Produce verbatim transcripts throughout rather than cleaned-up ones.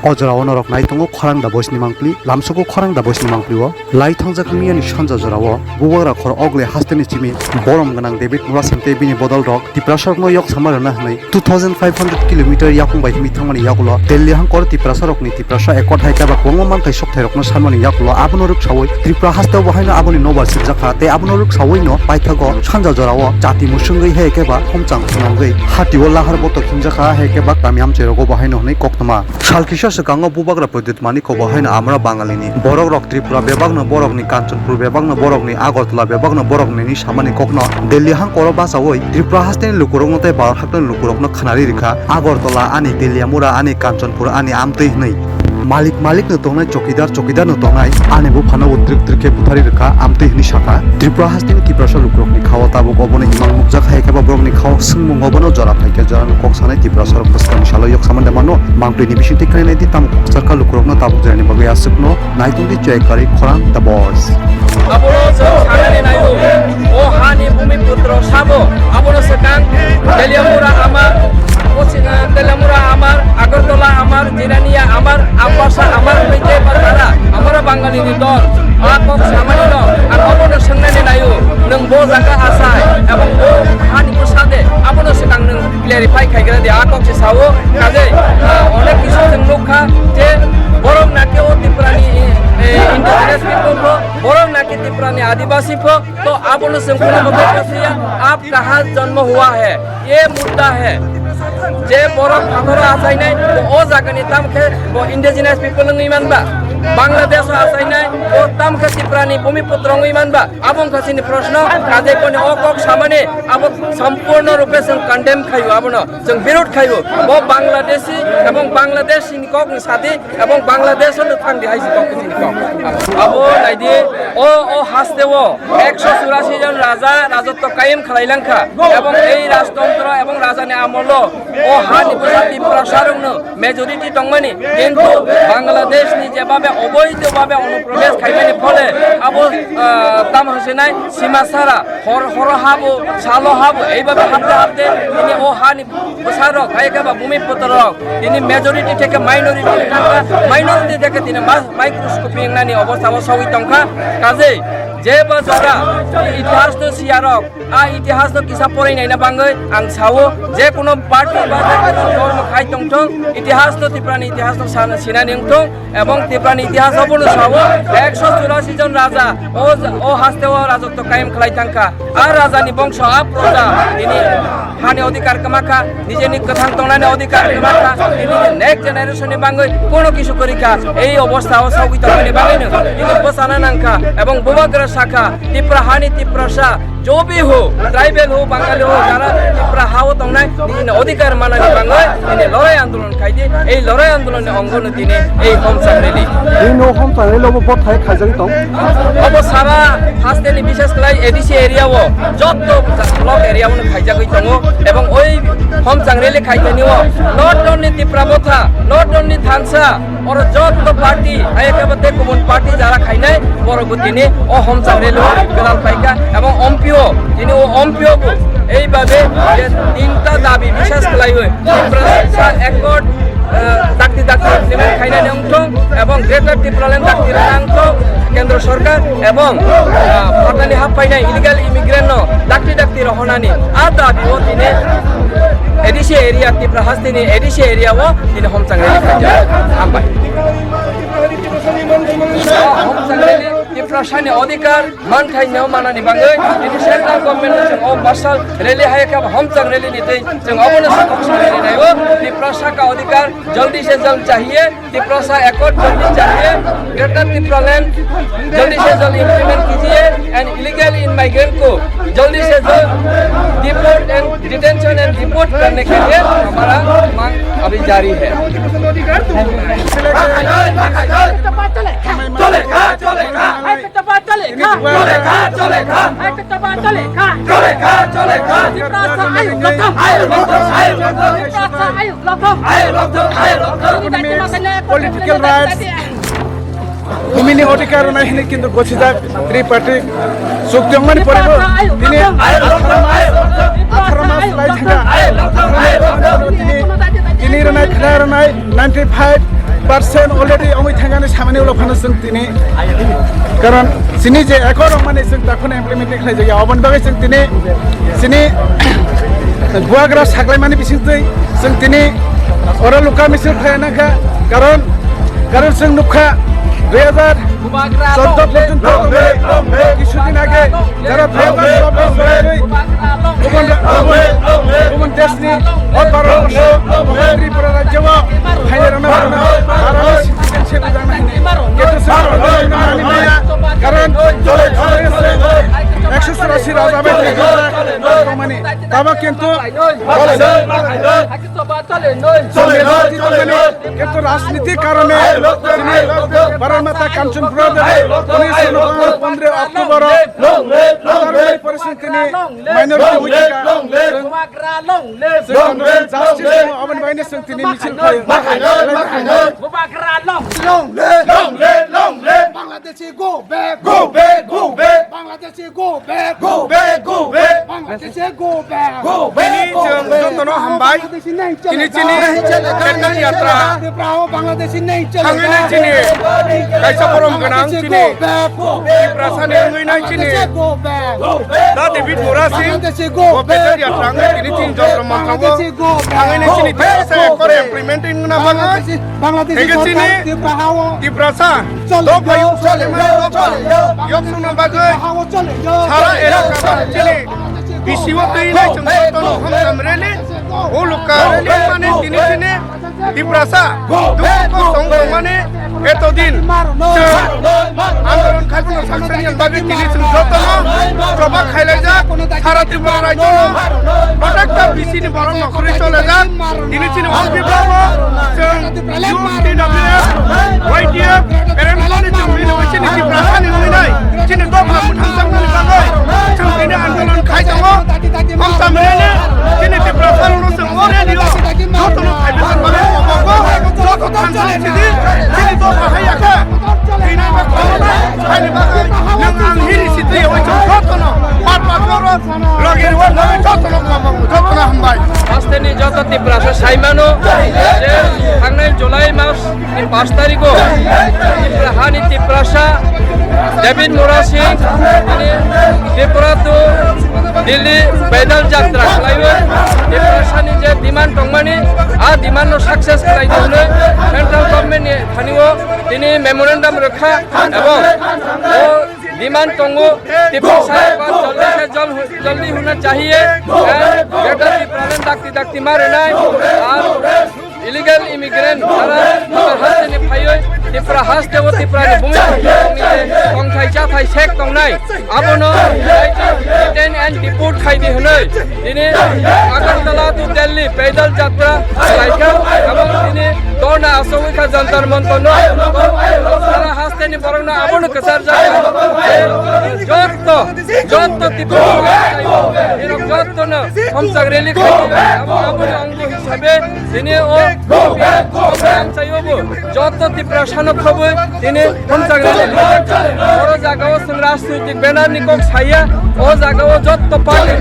O jorao norok nai tongo khorang da boisni mangpli, lamsogo khorang da boisni mangpli o. Lai thangjak miyani sanja jorao bubagra khor ogle hasteni chimi borom gwnang David Murasing tei bini bodol rok Tiprasarokno yok sama rwna hwnwi two thousand five hundred kilometer yakung bai himwi thangmani yagulo Delhi hangkor Tiprasarokni Tiprasa Accord hai khe ba kwbangma manthai sokthai rokno sanmani yagulo abono rwksawi Tripura hasteo bo haino aboni nobar sibjakha tei abono rwksawino paithago sanja jorao chati musungwi hai khe ba homchang phwnangwi hatio lahar botok himjakha hai khe ba kami amchai rogo bo haino hwnwi koktwma. Sal kisa swkango bubagra Pradyut Manikko bo haino amra Bangalini. Borok rok Tripura bebakno borokni Kanchanpur bebakno borokni Agartala bebakno borokni ni samani kokno Delhi hangkoro bachawi Tripura hasteni lukurokno tei Bharat hakteni lukurokno khnari rikha. Agartala ani, Teliamura ani, Kanchanpur ani amtwi hwnwi. Malik malik no tongnai chokidar chokidar no tongnai ani buphano bo trik trik khe buthari rikha amtwi hwnwi sakha. Tripura hasteni Tiprasa lukurokni khao tabuk obono imang nukjak hai khe ba borokni khao swngmung obono jora phai khe jora no kok sanai Tiprasa rok bwskang salo yok samani mano. Mangpli ni bisingtwi khlainai di tamo kok sarkha lukurokno tabuk jora ni bagwi aswkno naitung di choi kari khorang The Boys. Abono chwng sanani naio, o hani bhumiputro sabo, abono swkang Teliamura amar, o sing-, Teliamura amar, Agartala amar, Jirania amar, Ambasa amar, hwnwi tei ba tara, amara Bangalini dol, a kok samani dol, ang obono swngnani naio, nwng bo jaga asai, ebong bo hani bwsa de, abono swkang nwng clarify khaigra di, a kok se sao, kaje, ah, onek kisu chwng nukha je borok naki o Tripurani, eh, indigenous people pho, borok naki Tripurani Adibasi pho, to abono chwng khuna bothor pasiya, aap kaha janma hua hai, ye mudda hai. Je borok phathoro achainai, bo o jagani tamkhe bo indigenous people wngwi manba, Bangladesh o achainai, bo tamkhe Tripurani bhumiputro wngwi manba, abo wngkha chini proshno, kaje boni o kok samani, abo sampurno rupe chwng condemn khaio abono. Chwng birod khaio, bo Bangladeshi ebong Bangladeshi ni kok ni sadi ebong Bangladesh no thang di hai si kok ni kok. Abo nai di, o, o haste o ekso churashi jon raja rajotto kayem khlai lang kha ebong ei rajtontro ebong raja ni amol o, o ha ni bwsa Tiprasa rok no majority tongmani, kintu Bangladesh ni je babe oboidho babe onuprobesh khaimani phole abo, ah, tam hasinai sima sara hor, horo habo, salo habo, ei babe hapte hapte tini o ha ni bwsarok, hai khe ba bhumiputro rok, tini majority theke minority thangkha, minority theke tini ma-, microscopy wngnani obostha o sogwi tongkha. Kajei je bo jora itihas no siyarok, a itihas no kisa porinai na bangwi ang sao, je kuno party ba je kuno dol no khai tongthong, itihas no Tripura ni itihas no sana sinani wngthong. Ebong Tiprani itihas o bono sao, ekso churashi jon raja, o, o haste o rajotto kayem khlai thangkha. A rajani bongso, a proja, tini hani odhikar kwmakha, nijeni kwthang tongnani odhikar kwmakha, tini next generation ni bangwi kono kisu kwrwikha. Ei obostha o sogwi tongmani bagwino tini bwchana nangkha. Ebong bubagra sakha, Tipra hani Tiprasa, जो भी हो, ट्राइबल हो, बंगाली हो, যারা ত্রিপুরা হাও tongnai, nini odhikar manani bangwi, nini lorai andolon khaidi, ei lorai andolon ni ongo no tini ei homchang rally. Bini o homchang rally obo bothai khaijagwi tong. Obo sara haste ni bishes khlai A D C area o, jotto block area o no khaijagwi tongo, ebong oi homchang rally khaitani o, not only Tipra Motha, not only Thansa, Oro jotto party, hai khe bo tei kubun party jara khainai, borok bo tini o homchang rally o kwtal paikha, ebong ompio, tini o ompio bo ei babe je tinta dabi bisas khlaiwi, Tiprasa Accord, eh, dakti dakti implement khainani wngthong, ebong Greater Tipraland dakti rwna wngthong, Kendra Sorkar, ebong, ah, phatani hap phainai illegal immigrant no dakti dakti rohonani, a dabi o tini A D C area, Tipra hasteni A D C area o tini homchang rally khaijak. Hambai. Homchang rally, Tiprasani odhikar, manthai no manani bangwi, tini central government ni chwng o marshal rally hai khe homchang rally ni tei chwng obono sakha rally nai o, Tiprasa ka odhikar, jaldi se jald chahiye, Tiprasa Accord जल्दी चाहिए, Greater Tipraland जल्दी से जल्द implement कीजिए and illegal immigrant को जल्दी से जल्द deport and detention and deport करने के लिए हमारा मांग अभी जारी है। Political rights, bumini odhikar rwnai hwnwi kintu gosijak tripartite chukti wngmani pore bo tini atharo mas, atharo mas lai thangkha. Tini, tini rwnai, khna rwnai ninety five Percent already ongwi thangani samani ulo phano chwng tini, karon chini je accord rok mani chwng takhwno implement khlai jaya, oboni bagwi chwng tini chini buagra saklai mani bisingtwi chwng tini oro lokal misil khlai nangkha, karon, karon chwng nukha dui hazar chordo porjonto tongmani, kisu din age jara Taiwan government bai gubun ra-, gubun, gubun deshni o Bharat borsho, Tripura rajyo o phainai rwna rwna arami citizenship rwjakna hwnwi. Kintu chwng rwna maya, karon ekso churashi raja bai tongmani. Tabo kintu Kintu rajnitik karone Bharat Mata Kanchanpur de October o minority wiki ka justice aboni bagwi chwng tini misil khlai. Bubagra long live! Long live! Long live! Long live! Bangladeshi go back! Go back! Go back! Bangladeshi go back! Go back! Go back! Bangladeshi go back! Go back! Bini chwng jotono hambai. Bangladeshi nahi chalega. Chini chini Atal Yatra. Tripura o Bangladeshi nahi chalega. Thangwi nai chini kaisa borom gwnang chini Tiprasa ni wngwi nai chini. Bangladeshi go back! Da David Murasing. Bangladeshi go back! Atal Yatra wngwi tini chini jotono manthogo. Bangladeshi go back! Thangwi nai chini Tiprasa ekore implement wngna bagwi. Bangladeshi Hingke chini sorkar Tripura hao Tiprasa chole, dophai chole, chole, chole. Yok songna bagwi Tripura hao chole, sara chole, elaka chole, chini chole. Bisi o twi nai chwng jotono hamjam rally, o lokal rally mani tini chini Tiprasa dukhu kosong tongmani eto din chwng andolon khaibano saksani bagwi tini chwng jotono choba khailaijak sara Tripura rajyono. Batakta bisini borok nokhorwi cholajak. Tini chini office o chwng U T W F, Y T F, R M P ni chwng bini bai chini Tiprasani wngwi nai chini dopha mwthangjakmani bagwi chwng tini andolon khai tongo. Hamsa mwnene chini Tiprasarokno chwng o rally o jotono phaibaijak bagwi obogo joto thansa sidi chini dopha hai ya khe. Tini ba khoroknwi phaini bagwi nwng ang hiri sitwi oi chwng jotono pat pat rok. Logi rwui logi jotono kwbangma jotono hambai. Hasteni joto Tiprasa saimano je thangnai July mas ni pash tarikh o Tripura hani Tiprasa David Murasing tini Tripura to Delhi pedal jatra khlaiwi Tiprasani je demand tongmani a demand no success khlai di hwnwi central government ni thani o tini memorandum rwkha ebong o demand tongo, Tiprasa ba jaldi se jal-, jaldi hona chahiye, and Greater Tipraland dakti dakti ma rwnai, ar illegal immigrant jara Tripura haste ni phaiwi, Tripura haste o Tripura ni bumi tongthai chathai sek tongnai, abono detain and deport khai di hwnwi. Tini Agartala to Delhi pedal jatra khlaikha, abo tini dhorna asogwi kha Jantar Mantar no. Sara haste ni borok no abono kwchar jak. Jotto, jotto Tripura ni jotto no homchak rally khai abo, abo ni ongo hisabe tini o program chayobo. Joto Tiprasano khobwi tini homchak rally. Oro jagao chwng rajnitik banner ni kok saya, o jagao jotto party,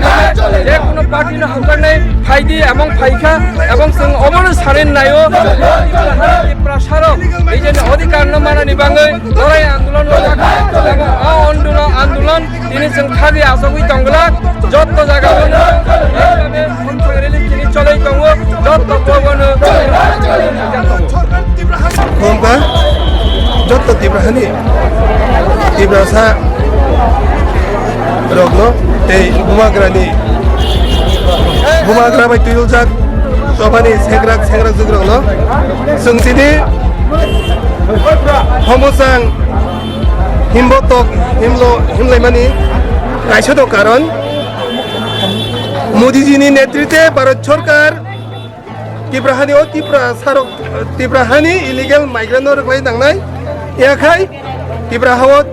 je kono party no hamjaknai phaidi ebong phaikha, ebong chwng obono sarin naio. Tiprasarok nijeni odhikar no manani bagwi lorai andolon o andolon tini chwng thagwi achogwi tongglak, jotto jagao no. Rally tini cholai tongo, jotto kobono. Khumba, jotto Tiprahani, Tiprasa rokno tei bubagrani, bubagra bai twiljak chobani segrak segrak jugrokno chwng tini homochang himbotok himlo himlaimani kaisa do karon. Modiji ni netritwe Bharat Sorkar Tipra hani o Tipra sarok, Tipra hani illegal migrant no rwklai nangnai. Yakhai Tipra hao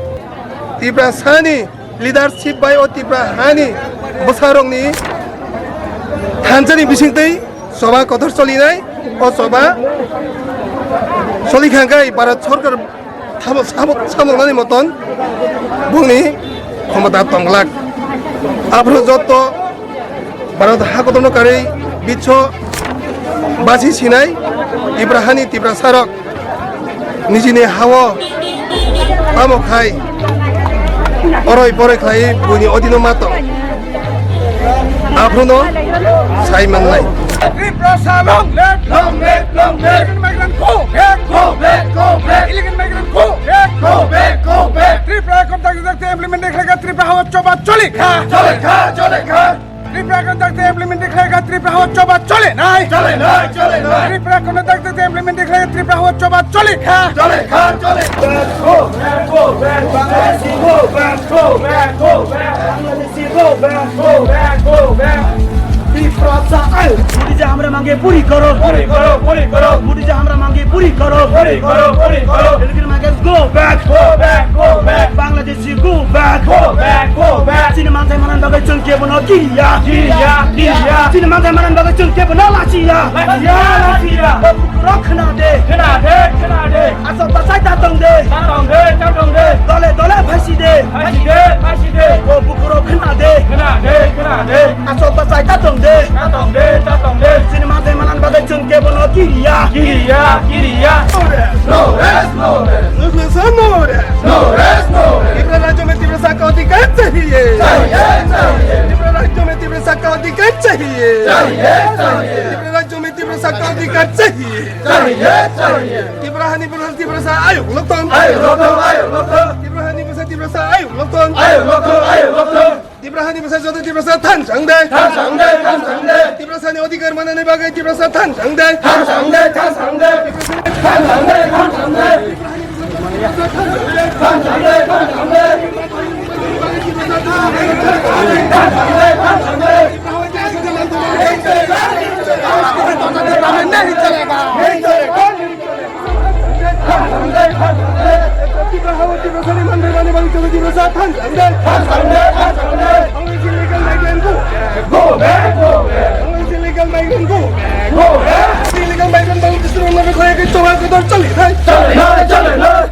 Tipra sani leadership bai o Tipra hani bwsarokni thansani bisingtwi choba kotor cholinai. O choba cholikhangkai Bharat Sorkar Sabo-, sabo-, samoknani moton bungni khomota tongglak. Aphuru jotto Bharat hakotorno karwi bitso basi sinai Tipra hani Tiprasarok Nijini hao tamo khai oroi poroi khlai buini odino ma tong. Aphruno sai mannai. Tiprasa long live, long live, long live. Illegal migrant go back, go back, go back. Illegal migrant go back, go back, go back. Tripura kon tak tak implement dekha Tripura hao choba chole kha. Chole kha, chole kha. Tripura kon tak tak implement dekha Tripura hao choba chole nai. Chole nai, chole nai. Tripura kon tak tak implement dekha Tripura hao choba chole kha. Chole kha, chole. Go back, go back, go back, Bangladeshi go back, go back, go back. Bangladeshi go back, go back, go back. Tiprasa ayo, modi ji hamra mange puri karo. Puri karo, puri karo. Modi ji hamra mange puri karo. Puri karo, puri karo. Illegal migrants go back, go back, go back. Bangladeshi go back, go back, go back. Chini manthai manan bagwi chwng kebono kiriya. Kiriya, kiriya. Chini manthai manan bagwi chwng kebono lachiya. Lachiya, lachiya. Rok khna de. Khna de, khna de. Asok ta sai ta tong de. Ta tong de, ta tong de. Dole dole phaisi de. Phaisi de, phaisi de. O bukurok khna de. Khna de, khna de. Asok ta sai ta tong de. Ta tong de, ta tong de. Chini manthai manan bagwi chwng kebono kiriya. Kiriya, kiriya. No rest, no rest. No rest, no rest. No rest, no rest. Tripura rajyo mein Tiprasa ka adhikar chahiye. Chahiye, chahiye. Tripura rajyo mein Tiprasa ka adhikar chahiye. Chahiye, chahiye. Tripura rajyo mein Tiprasa ka adhikar chahiye. Chahiye, chahiye. Tripura hani bwsa Tiprasa ayuk lokton. Ayuk lokton, ayuk lokton. Tripura hani bwsa Tiprasa ayuk lokton. Ayuk lokton, ayuk lokton. Tripura hani bwsa joto Tiprasa thansa wng de. Thansa wng de, thansa wng de. Tiprasa ni adhikar manani bagwi Tiprasa thansa wng de. Thansa wng de, thansa wng de. Thansa wng de, thansa wng de. Thansa wng de, thansa wng de. Tiprasa, Tiprasa ni manthai manan bagwi joto Tiprasa thansa wng de. Thansa wng de, thansa wng de. Bangladeshi illegal migrant go. Go back, go back. Bangladeshi illegal migrant go. Go back. Illegal migrant Bangladeshi rok no khlai khe choba kotor choli nai. Choli nai, choli nai.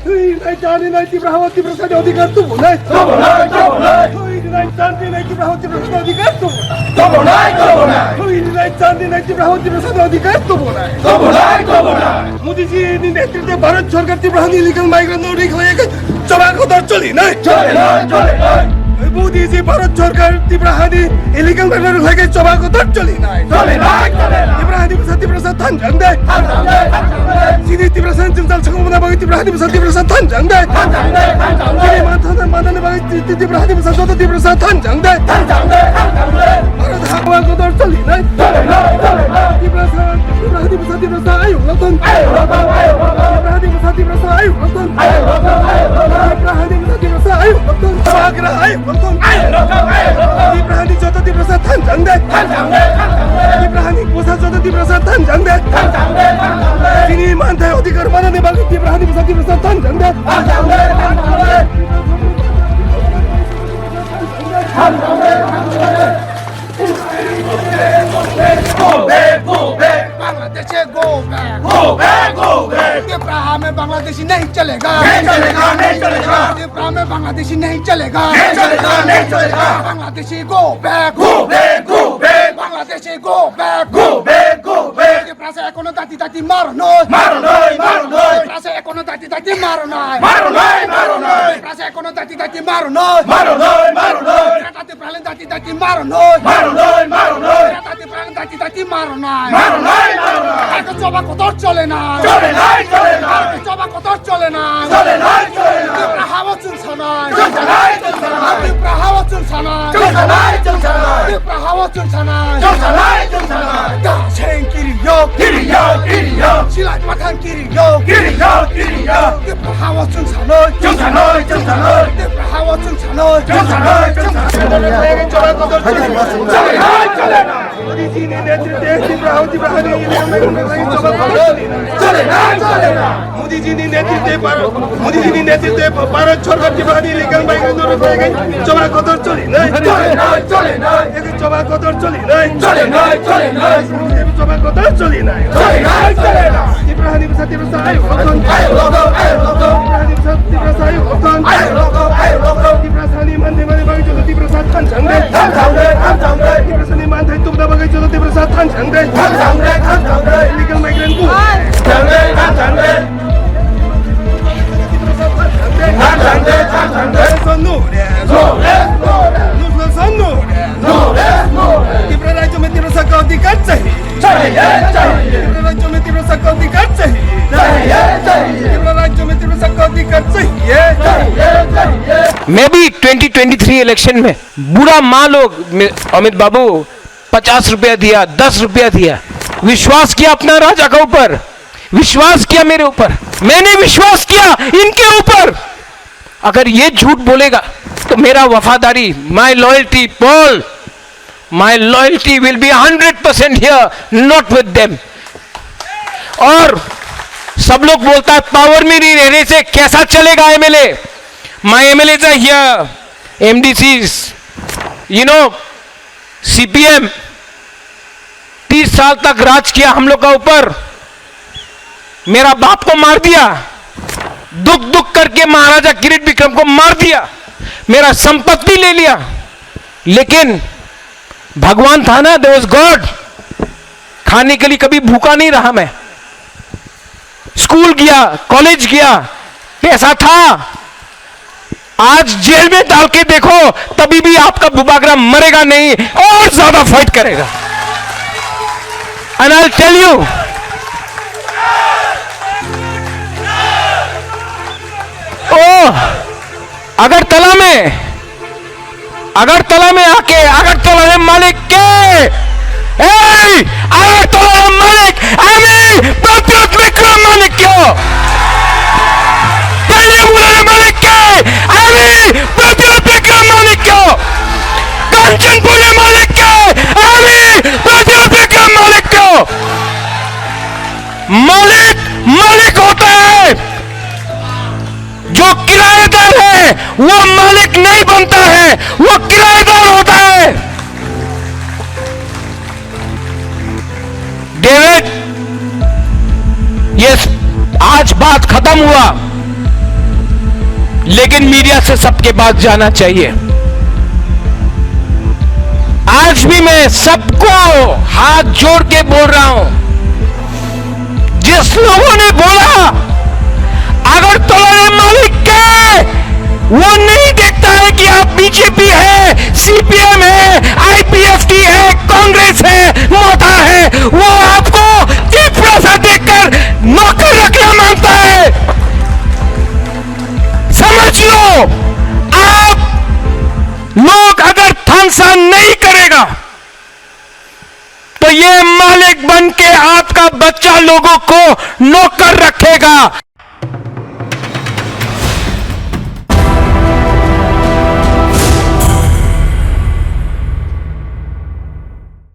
Thwi nai, chani nai, Tripura hao Tiprasa ni adhikar tubu nai. Tubu nai, tubu nai. Thwi nai, chani nai, Tripura hao Tiprasa ni adhikar tubu. Tubu nai, tubu nai. Thwi nai, chani nai, Tripura hao Tiprasa ni adhikar tubu nai. Tubu nai, tubu nai. Modi ji ni netritwe Bharat Sorkar Tripura hani illegal migrant no rikhlai khe choba kotor choli nai. Choli nai, choli nai. Modi ji Bharat Sorkar Tripura hani illegal migrant rikhlai khe choba kotor choli nai. Choli nai, choli nai. Tripura hani bwsa Tiprasa thansa wng de. Thansa wng de, thansa wng de. Chini Tiprasa ni jwngjal chwngmani bagwi Tripura hani bwsa Tiprasa thansa wng de. Thansa wng de, thansa wng de. Chini manthai manani bagwi Ti-, Ti-, Tiprasa ni bwsa joto Tiprasa thansa wng de. Thansa wng de, thansa wng de. Bharat ha choba kotor choli nai. Choli nai, choli nai. Tiprasa, Tiprasa ni bwsa Tiprasa ayuk lokton. Ayuk lokton, ayuk lokton. Tiprasa ni bwsa Tiprasa ayuk lokton. Ayuk lokton, ayuk lokton. Tiprasa ni bwsa Tiprasa ayuk lokton. Bagra ayuk lokton. Ayuk lokton, ayuk lokton. Tiprasa ni joto Tiprasa thansa wng de. Thansa wng de, thansa wng de. Tiprasa ni bwsa joto Tiprasa thansa wng de. Thansa wng de, thansa wng de. Chini manthai adhikar manani bagwi Tiprasa ni bwsa Tiprasa thansa wng de. Thansa wng de, thansa wng de. Go back, go back. Bangladeshi go back. Go back, go back. Tripura mein Bangladeshi nahi chalega. Nahi chalega, nahi chalega. Tripura mein Bangladeshi nahi chalega. Nahi chalega, nahi chalega. Bangladeshi go back. Go back, go back. Bangladeshi go back. Go back, go back. Tiprasa ekhono dati dati maro noi. Maro noi, maro noi. Tiprasa ekhono dati dati maro noi. Maro noi, maro noi. Tiprasa ekhono dati dati maro noi. Maro noi, maro noi. Dati dati maro noi. Maro noi, maro noi. Dati dati maro noi. Maro noi, maro noi. Eko choba kotor chole nai. Chole nai, chole nai. Eko choba kotor chole nai. Chole nai, chole nai. Tripura hao chwng sanai. Chwng sanai, chwng sanai. Tripura hao chwng sanai. Chwng sanai, chwng sanai. Tripura hao chwng sanai. Chwng sanai, chwng sanai. Kaseng kiri yok. Kiri yok, kiri yok. Silai mathan kiri yok. Kiri yok, kiri yok. Tripura hao chwng sanai. Chwng sanai, chwng sanai. Tripura hao chwng sanai. Chwng sanai, chwng sanai. Chole nai, chole nai. Modi ji ni netritwe Tripura hao Tripura hani illegal migrant rok lai choba kotor chole nai. Chole nai, chole nai. Modi ji ni netritwe Bhar-, Modi ji ni netritwe Bharat Sorkar Tripura hani illegal migrant rok lai choba kotor chole nai. Chole nai, chole nai. Eko choba kotor chole nai. Chole nai, chole nai. Eko choba kotor chole nai. Chole nai, chole nai. Tripura hani bwsa Tiprasa ayuk lokton. Ayuk lokton, ayuk lokton. Tripura hani bwsa Tiprasa ayuk lokton. Ayuk lokton, ayuk lokton. Tiprasa ni manthai manan bagwi joto Tiprasa thansa wng de. Thansa wng de, thansa wng de. Tiprasa ni manthai tubuna bagwi joto Tiprasa thansa wng de. Thansa wng de, thansa wng de. Illegal migrant go. Thansa wng de, thansa wng de. मैं भी twenty twenty three election में बुरा मान लो, मे-, अमित बाबू, पचास रुपया दिया, दस रुपया दिया, विश्वास किया अपना राजा के ऊपर, विश्वास किया मेरे ऊपर, मैंने विश्वास किया इनके ऊपर। अगर ये झूठ बोलेगा तो मेरा वफादारी, my loyalty, Paul, my loyalty will be hundred percent here, not with them. और सब लोग बोलता है पावर में नहीं रहने से कैसा चलेगा MLA. My MLAs are here, MDCs, you know, CPM तीस साल तक राज किया हम लोग का ऊपर। मेरा बाप को मार दिया, दुख दुख करके महाराजा किरीट विक्रम को मार दिया, मेरा संपत्ति ले लिया, लेकिन भगवान था ना, there was God। खाने के लिए कभी भूखा नहीं रहा मैं। स्कूल गया, कॉलेज गया, पैसा था। आज जेल में डाल के देखो, तभी भी आपका बुबागरा मरेगा नहीं और ज्यादा फाइट करेगा। And I'll tell you, ओ अगरतला में, अगरतला में आके अगरतला में मालिक के, এই আগরতলার মালিক আমি প্রদ্যুৎ বিক্রম মানিক্য। তাইলে বলে মালিক কে, আমি প্রদ্যুৎ বিক্রম মানিক্য। কাঞ্চনপুরের মালিক কে, আমি প্রদ্যুৎ বিক্রম মানিক্য। मालिक मालिक होता है। जो किराएदार है, वो मालिक नहीं बनता है, वो किराएदार होता है। डेविड, ये स-, आज बात खत्म हुआ, लेकिन मीडिया से सबके पास जाना चाहिए। आज भी मैं सबको हाथ जोड़ के बोल रहा हूं, जिस लोगों ने बोला अगरतला में मालिक क्या है, वो नहीं देखता है कि आप बीजेपी है, सीपीएम है, आईपीएफटी है, कांग्रेस है, मता है, वो आपको तीव्रता देखकर नौकर रखना मानता है। समझ लो, आप लोग अगर थानसा नहीं करेगा तो ये मालिक बन के आपका बच्चा लोगों को नौकर रखेगा।